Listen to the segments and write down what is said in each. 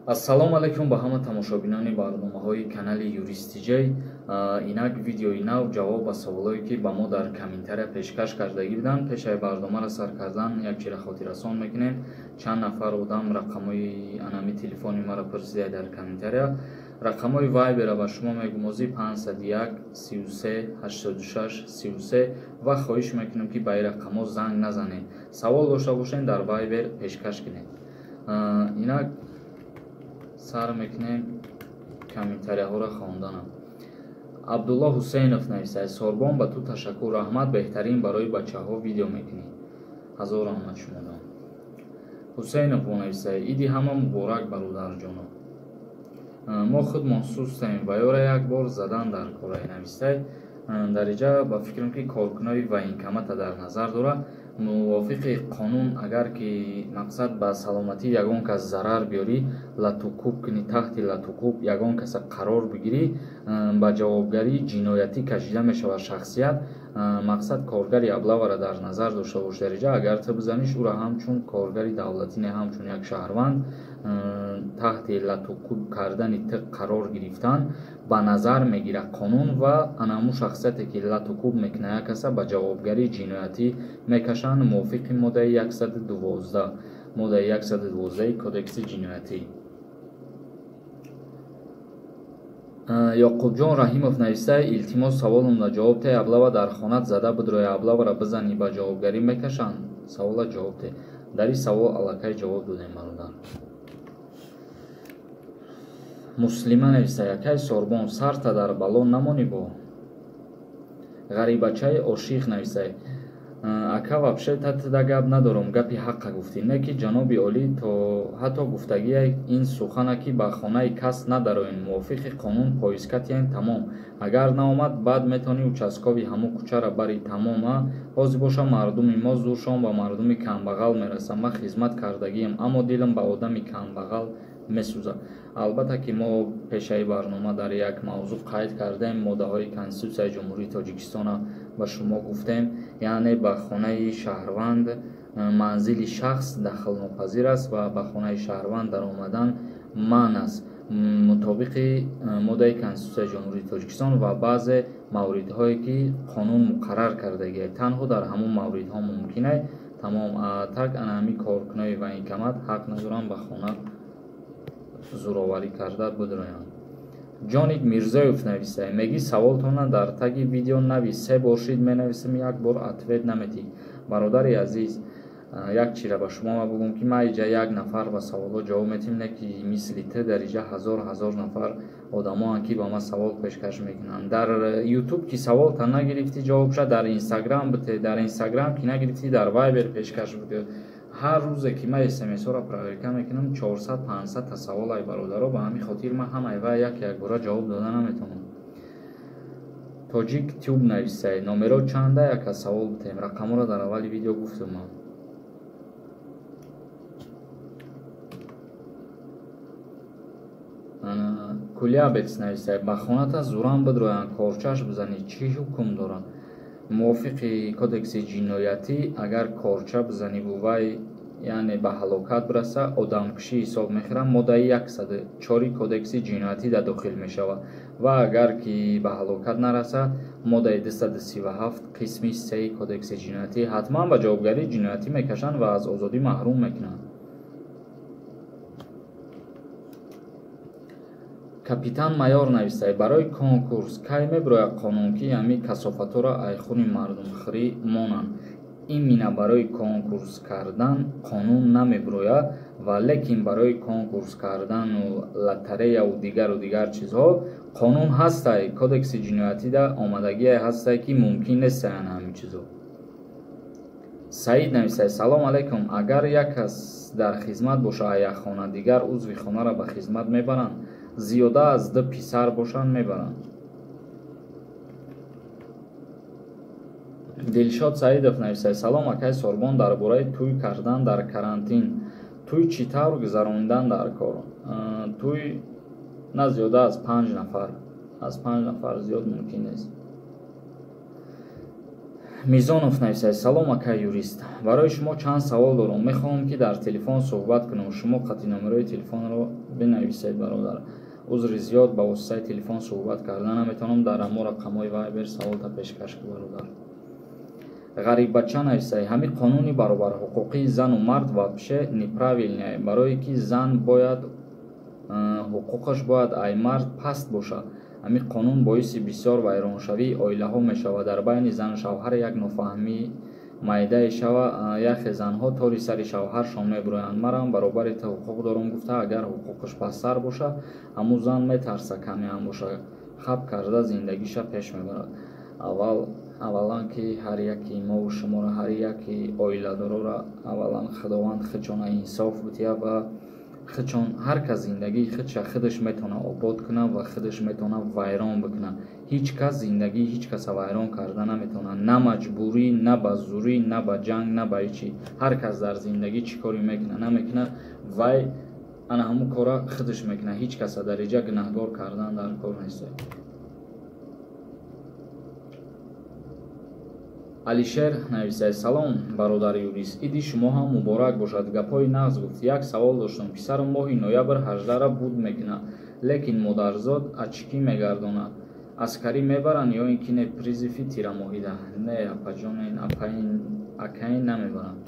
Ассалому алайкум ба ҳама тамошобинони барномаҳои канали Юрист Тиҷай. Инак видеои нав ҷавоб ба саволое ки ба мо дар комментария пешкаш кардагӣ буданд. Пешаи барномаро сар кардан як чира хотиррасон мекунем. Чанд нафар одам рақамҳои анами телефони маро пурсида дар комментария. Рақамҳои вайбера ба шумо мегумозӣ 501 33 86 33 ва хоҳиш мекунем ки ба ин рақамҳо занг назанед. Савол дошта бошед дар вайбер пешкаш кунед. Инак сар мекунем комментарияҳоро хонданам. Абдулло Ҳусейнов нависад: Сорбон, ба ту ташаккур, раҳмат, беҳтарин барои бачаҳо видео мекунӣ. Ҳазор раҳмат шумодон. Ҳусейнов нависад: Иди ҳама муборак, бародарҷоно. Мо худ махсусем ва ёра як бор задан дар корай навистай. Дар инҷа ба фикрам ки коркунои военкомата дар назар дорад. Мувофиқи қонун агар ки мақсад ба саломатии ягон кас зарар биёрӣ, латукӯб кунӣ, таҳти латукӯб ягон каса қарор бигирӣ, ба ҷавобгарии ҷиноятӣ кашида мешавад шахсият. Мақсад коргари аблавара дар назар дошта бош. Дар инҷа агар ту бизаниш, ӯра ҳамчун коргари давлатӣ, не ҳамчун як шаҳрванд таҳти латукӯб кардани ту қарор гирифтан ба назар мегирад қонун ва анаму шахсияте ки латукӯб мекунад як каса ба ҷавобгарии ҷиноятӣ мекашанд мувофиқи моддаи 112, моддаи 112 кодекси ҷиноятӣ. Ёқубҷон Раҳимов нависта: илтимос саволумда ҷавоб те, аблава дар хонат зада будроя, аблавара бизанӣ ба ҷавобгарӣ мекашанд? Савола ҷавоб те. Дар ин савол аллакай ҷавоб додем, бародар. Муслима нависта: якай Сорбон, сарта дар бало намонӣ бо. Ғарибачаи ошиқ нависта: ака вообще татда гап надорам, гапи ҳаққа гуфтӣ. Не ки ҷаноби олӣ то ҳатто гуфтагия ин сухана ки ба хонаи кас надароен, мувофиқи қонун поискатиен, тамом. Агар наомад, баъд метавонӣ участкови ҳамун кӯчара бари, тамом. А ҳозир боша мардуми мо зуршон ба мардуми камбағал мерасад. Ман хизмат кардагиам, аммо дилам ба одами камбағал месӯзад. Албатта ки мо пешаи барнома дар як мавзӯъ қайд кардаем, моддаҳои Конститутсияи Ҷумҳурии Тоҷикистона ба шумо гуфтем, яъне ба хонаи шаҳрванд манзили шахс дахлнопазир аст ва ба хонаи шаҳрванд даромадан манъ аст мутобиқи моддаи Конститутсияи Ҷумҳурии Тоҷикистон ва баъзе мавридҳое ки қонун муқаррар кардагиа, танҳо дар ҳамон мавридҳо мумкин аст. Тамом. Так ана ҳамин коркунои военкомат ҳақ надоранд ба хона зӯроварӣ карда бидроянд. Ҷоник Мирзоев нависта: мегӣ саволтона дар таги видео навис, се бор шид менависам, як бор ответ наметӣ. Бародари азиз, як чира ба шумо ма бугум ки ман иҷа як нафар ба саволҳо ҷавоб метиҳам, не ки мисли ту дар иҷа ҳазор ҳазор нафар одамоанд ки ба ман савол пешкаш мекунанд. Дар ютуб ки саволта нагирифтӣ ҷавобша дар инстаграм бите, дар инстаграм ки нагирифтӣ дар вайбер пешкаш бите. Ҳар рӯзе ки ман смсҳоро проверка мекунам 400-500 та савол ай бародаро, ба ҳамин хотир ман ҳамаи ва як якбора ҷавоб дода наметавонам. Тоҷик Тюб нависай: номеро чанда, яка савол битем. Рақамҳоро дар аввали видео гуфтум ман. Кулябец нависай: ба хоната зуран бидроянд, корчаш бизанӣ, чӣ ҳукм дорад? Мувофиқи кодекси ҷиноятӣ агар корча бизаниву вай яъне ба ҳалокат бираса, одамкушӣ ҳисоб мехӯрад, моддаи 104 кодекси ҷиноятӣ да дохил мешавад ва агар ки ба ҳалокат нараса, моддаи 237 қисми 3 кодекси ҷиноятӣ ҳатман ба ҷавобгарии ҷиноятӣ мекашанд ва аз озодӣ маҳрум мекунанд. Капитан майор навистай: барои конкурс кай мебирояд қонун ки ҳамин касофатҳоро айхуни мардумхӯрӣ монанд? Имина барои конкурс кардан қонун намебирояд, ва лекин барои конкурс кардану лотереяву дигару дигар чизҳо қонун ҳастай, кодекси ҷиноятида омадагие ҳастай ки мумкин нестаянд ҳамин чизҳо. Саид нависай: салом алайкум, агар як кас дар хизмат боша як хона, дигар узви хонаро ба хизмат мебаранд? Зиёда аз ду писар бошанд, мебаранд. Дилшод Саидов нависай: салом акай Сорбон, дар бораи тӯй кардан дар карантин, тӯй чӣ тавр гузаронидан дар кор? Тӯй на зиёда аз 5 нафар, аз 5 нафар зиёд мумкин нест. Мизонов нависад: салом, акай юрист, барои шумо чанд савол дорам, мехоҳам ки дар телефон суҳбат кунам, шумо қатъи номерои телефонро бинависед. Бародар, узри зиёд, ба воситаи телефон суҳбат карда наметавонам, дар амо рақамҳои Вайбер саволта пешкаш ку, бародар. Ғариббача нависад: ҳамин қонуни баробарҳуқуқии зану мард вообще неправильный, барое ки зан бояд ҳуқуқаш бояд ай мард паст бошад. Ҳамин қонун боиси бисёр вайроншавии оилаҳо мешавад. Дар байни зану шавҳар як нофаҳмӣ майдае шава, яхе занҳо тори сари шавҳаршон мебуроянд. Марам баробари ту ҳуқуқ дорам гуфта, агар ҳуқуқаш пасттар боша, ҳамун зан метарса, каме ҳам боша, хаб карда зиндагиша пеш мебарад. Аввалан ки ҳар яки мову шуморо, ҳар яки оиладорора аввалан Худованд худшона инсоф бутия ва худшон ҳар кас зиндагии худша худаш метавона обод кунад ва худаш метавона вайрон бикунад. Ҳеҷ кас зиндагии ҳеҷ каса вайрон карда наметавонад, на маҷбурӣ, на ба зурӣ, на ба ҷанг, на ба ҳечи. Ҳар кас дар зиндагӣ чӣ коре мекунад, намекунад, вай ана ҳамун кора худаш мекунад. Ҳеҷ каса дар иҷа гунаҳгор кардан дар кор нест. Алишер нависад: салом, бародари юрист, иди шумо ҳам муборак бошад. Гапҳои нағз гуфт. Як савол доштам: писарам моҳи ноябр 18-ра буд мекунад, лекин модарзод очки мегардонад, аскарӣ мебаранд ё ин ки не? Призыв и тирамоҳида не, апаҷонен, апаин, акаин намебаранд.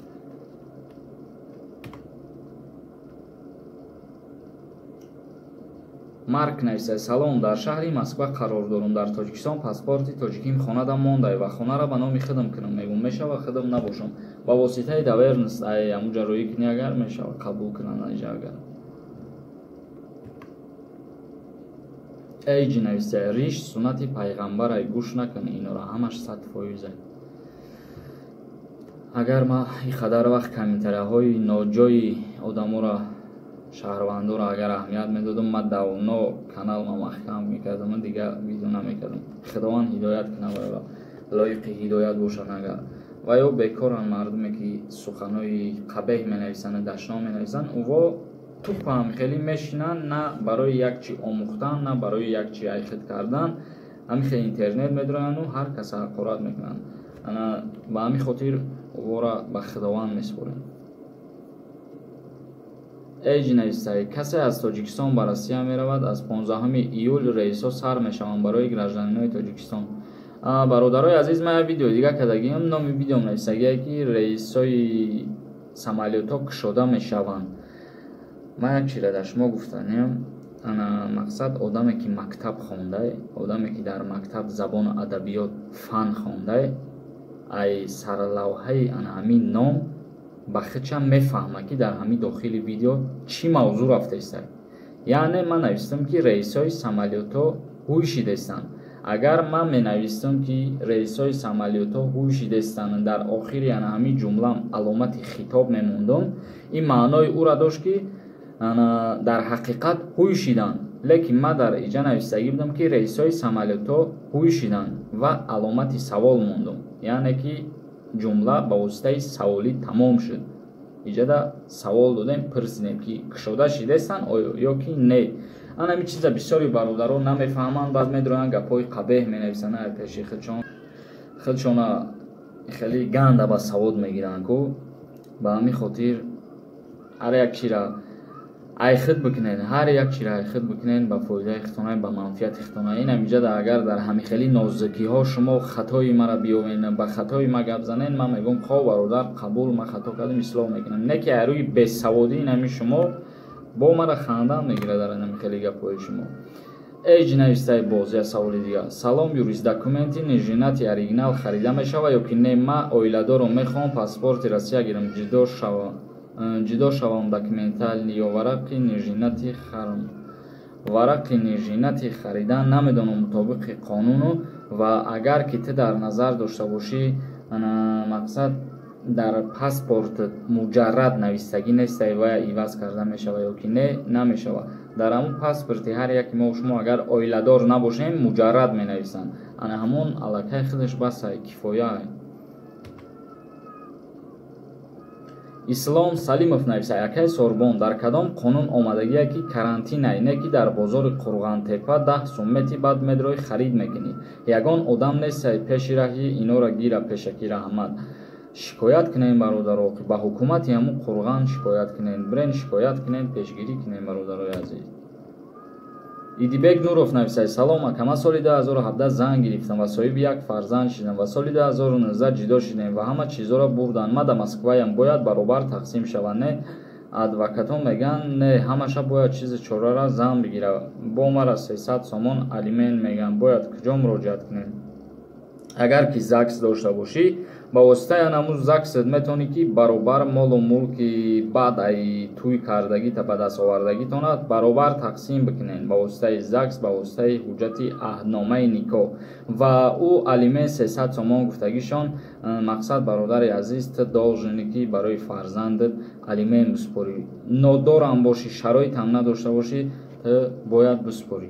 Марк нависад: салом, дар шаҳри Москва қарор дорам, дар Тоҷикистон паспорти тоҷиким хонада мондай ва хонара ба номи худам кунам мегӯм, мешава худам набошам? Ба воситаи доверенность ай ҳамуҷа рӯӣ кунӣ, агар мешава, қабул кунанд аҷа. Агар эйҷи нависад: риш суннати пайғамбарай, гӯш накун инора, ҳамаш 100%. Агар ман ин қадар вақт комментарияҳои ноҷои одаморо, шаҳрвандоро агар аҳамият медодам, ман давно каналма маҳкам мекардам, дигар видео намекардам. Худованд ҳидоят кунад ва лоиқи ҳидоят бошанд. Агар ва ё бекоранд мардуме ки суханҳои қабеҳ менависанд, дашном менависанд, ӯво тупам хеле мешинанд, на барои як чи омӯхтан, на барои як чи айхид кардан, ҳамин хел интернет медороянду ҳар каса ҳақорат мекунанд. Ана ба ҳамин хотир ӯвора ба Худованд месупорем. Эйҷ нависад: касе аз Тоҷикистон ба Россия меравад, аз 15 июл рейсҳо сар мешаванд барои гражданинои Тоҷикистон. Бародарои азиз, ман як видео дига кардагиам, номи видеом нависагие ки рейсҳои самолётҳо кушода мешаванд. Ман як чизро дар шумо гуфтанем, ана мақсад одаме ки мактаб хондай, одаме ки дар мактаб забону адабиёт фан хондай, ай сарлавҳаи ана ҳамин ном ба худшам мефаҳмад ки дар ҳамин дохили видео чӣ мавзӯъ рафтаистад. Яъне ман навистам ки рейсҳои самолётҳо ҳуй шидаистанд. Агар ман менавистам ки рейсҳои самолётҳо ҳуй шидаистанд, дар охири ана ҳамин ҷумлам аломати хитоб мемондам, ин маънои ӯра дошт ки дар ҳақиқат ҳуй шиданд. Лекин ман дар иҷа навистагӣ будам ки рейсҳои самолётҳо ҳуй шиданд ва аломати савол мондам, яъне ки ҷумла ба воситаи саволӣ тамом шуд. Иҷада савол додем, пурсидем ки кушода шидаистанд оё ё ки не. Ана ҳамин чиза бисёри бародарон намефаҳманд, баъд медроянд гапҳои қабеҳ менависанд пеши худшон, худшона хеле ганда ба савод мегиранд ку. Ба ҳамин хотир ҳар як чира айхид бикунед, ҳар як чира айхид бикунед ба фоидаи худтона, ба манфиати худтона. Ин ҳамиҷада агар дар ҳамин хели нозукиҳо шумо хатои маро биёвед, ба хатои ма гап занед, ман мегӯям хоб бародар, қабул, ман хато кардам, ислоҳ мекунам. Не ки рӯи бесаводӣ ин ҳамин шумо бо мара хандан мегирад дар ҳамин хели гапҳои шумо. Эйҷ навистаи боз як саволи дигар: салом юрист, документи неженатый оригинал харида мешавад ё ки не? Ман оиладорам, мехоҳам паспорти Россия гирам, ҷудо шавам, документальный ё варақи неженатый харам? Варақи неженатый харидан намедонам мутобиқи қонуну, ва агар ки ту дар назар дошта бошӣ, мақсад дар паспорт муҷаррад навистагӣ нестай, ва иваз карда мешавад ё ки не, намешавад. Дар ҳамун паспорти ҳар яки мо шумо агар оиладор набошем, муҷаррад менависанд. Ана ҳамон аллакай худаш басай, кифоя. Ислом Салимов нависа: акай Сорбон, дар кадом қонун омадагие, ки карантинай, не ки дар бозори Қурғантепа 10 сум мети, баъд медрои харид мекунӣ? Ягон одам нестай пеши раҳи инора гира? Пешакӣ раҳмат. Шикоят кунем, бародаро, ба ҳукумати ҳамун Қурған шикоят кунем, бирен шикоят кунем, пешгирӣ кунем, бародарои азиз. Идибек Нуров нависад: салом, ака, ман соли 2017 зан гирифтам ва соҳиби як фарзанд шудам ва соли 2019 ҷудо шудем ва ҳама чизҳоро бурданд. Ман дар Москваям. Бояд баробар тақсим шаванд, не? Адвокатон мегӯянд, не, ҳамаша бояд чизи чорара зан бигира. Бо мара 300 сомон алимент мегӯянд. Бояд куҷо муроҷиат кунем? Агар ки ЗАГС дошта бошӣ, ба воситаи анамун ЗАГС ат метавонӣ, ки баробар молу мулки баъд ай тӯй кардагита ба даст овардагитона баробар тақсим бикунед ба воситаи ЗАГС, ба воситаи ҳуҷҷати аҳдномаи никоҳ. Ва ӯ алимент 300 сомон гуфтагишон, мақсад, бародари азиз, ту должен ӣ, ки барои фарзандат алимент бисупорӣ. Нодорам бошӣ, шароитам надошта бошӣ, ту бояд бисупорӣ.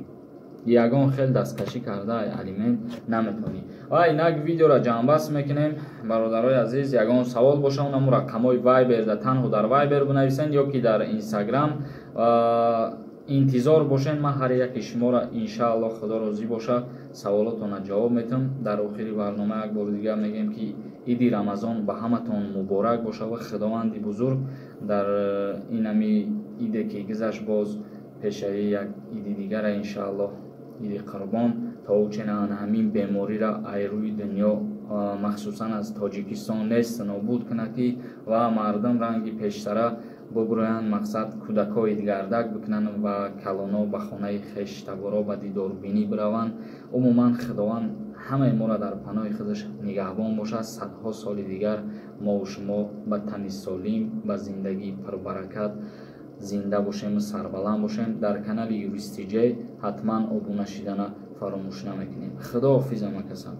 Ягон хел дасткашӣ карда алимент наметавонӣ. Ва инак видеоро ҷамъбаст мекунем, бародарои азиз. Ягон савол боша, онаму рақамҳои Вайбер да танҳо дар Вайбер бинависед ё ки дар Инстаграм. Интизор бошед, ман ҳар яки шуморо, иншааллоҳ, худо розӣ боша, саволотонро ҷавоб метам. Дар охири барнома як бори дигар мегӯем, ки иди Рамазон ба ҳаматон муборак боша ва Худованди бузург дар инами иде ки гузашт, боз пешаи як иди дигара, иншааллоҳ, иди Қурбон, то учена ҳамин бемориро ай рӯи дунё, махсусан аз Тоҷикистон, нест нобуд кунад, ки ва мардум ранги пештара бубурӯянд, мақсад, кӯдакҳо идгардак бикунанд ва калоно ба хонаи хештаборо ба дидорбинӣ бираванд. Умуман, Худованд ҳамаи моро дар паноҳи худаш нигаҳбон бошад. Садҳо соли дигар мову шумо ба тани солим, ба зиндагии пурбаракат зинда бошему сарбаланд бошем. Дар канали Юристиҷей ҳатман обуна шидана фаромӯш намекунем. Худоҳофиз, амакасан.